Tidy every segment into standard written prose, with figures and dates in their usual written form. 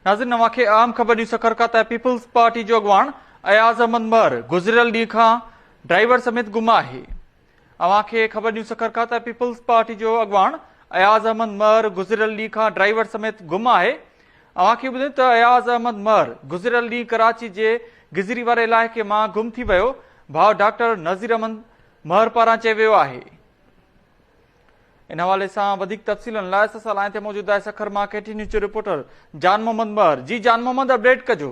ناظرين اوهان کي اهم خبر ڏيون سکر کان ته پيپلز پارٽي جو اڳواڻ اياز احمد مهر گذريل ڏينهن کان ڊرائيور سميت گم آهي. اوهان کي خبر ڏيون سکر کان ته پيپلز پارٽي جو اڳواڻ اياز احمد مهر گذريل ڏينهن کان ڊرائيور سميت گم آهي. اوهان کي ٻڌايون ته اياز احمد مهر گذريل ڏينهن ڪراچي جي گزري واري علائقي مان گم ٿي ويو، ڀاء ڊاڪٽر نذير احمد مهر پاران چيو ويو آهي. ان حوالي سان وڌيڪ تفصيلن لاء اسان سان لائين تي موجود آهي سکر مان ڪي ٽي نيوز جو رپورٽر جان محمد مهر جي جان محمد اپڊيٽ ڪجو.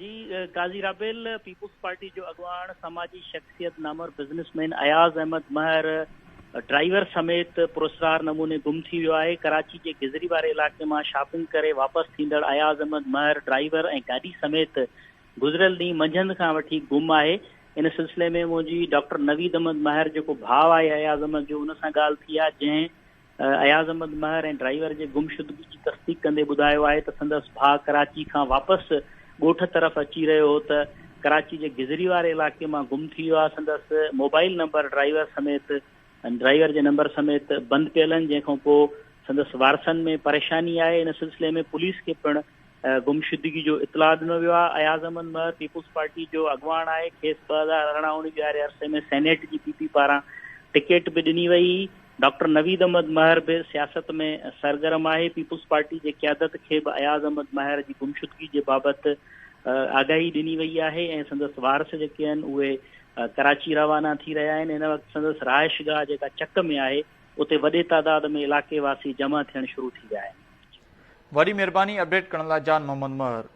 جي قاضي رابيل پيپلز پارٽي جو اڳواڻ سماجي شخصيت نامور بزنس مين اياز احمد مهر ڊرائيور سميت پراسرار نموني گم ٿي ويو آهي ڪراچي جي گزري واري علائقي مان شاپنگ ڪري واپس ٿيندڙ اياز احمد مهر ڊرائيور ۽ گاڏي سميت گذريل ڏينهن منجهند کان وٺي گم آهي. ان سلسلي ۾ منهنجي ڊاڪٽر نويد احمد مهر جيڪو ڀاء آهي اياز احمد جو ان سان ڳالهه ٿي آهي جنهن اياز احمد مهر ۽ ڊرائيور جي گمشدگي جي تصديق ڪندي ٻڌايو آهي ته سندس ڀاء ڪراچي کان واپس ڳوٺ طرف اچي رهيو هو ته ڪراچي جي گذري واري علائقي مان گم ٿي ويو آهي سندس موبائل نمبر ڊرائيور سميت ڊرائيور جي نمبر سميت بند پيل آهن جنهن کان پوء سندس وارثن ۾ پريشاني آهي ان سلسلي ۾ پوليس کي پڻ گمشدگي جو اطلاع ڏنو ويو آهي. اياز احمد مهر پيپلز پارٽي جو اڳواڻ آهي، کيس 2018 اڻويهه واري عرصي ۾ سينيٽ جي پي پي پاران ٽڪيٽ به ڏني وئي هئي. ڊاڪٽر نويد احمد مهر به سياست ۾ سرگرم آهي. پيپلز پارٽي جي قيادت کي به اياز احمد مهر جي گمشدگي جي بابت آگاهي ڏني وئي آهي ۽ سندس وارث جيڪي آهن اهي ڪراچي روانا ٿي رهيا آهن. هن وقت سندس رهائشگاهه جيڪا چڪ ۾ آهي اتي وڏي تعداد ۾ علائقي واسي جمع ٿيڻ شروع ٿي ويا آهن. وڏي مھرباني اپڊيٽ ڪرڻ لاء جان محمد مهر.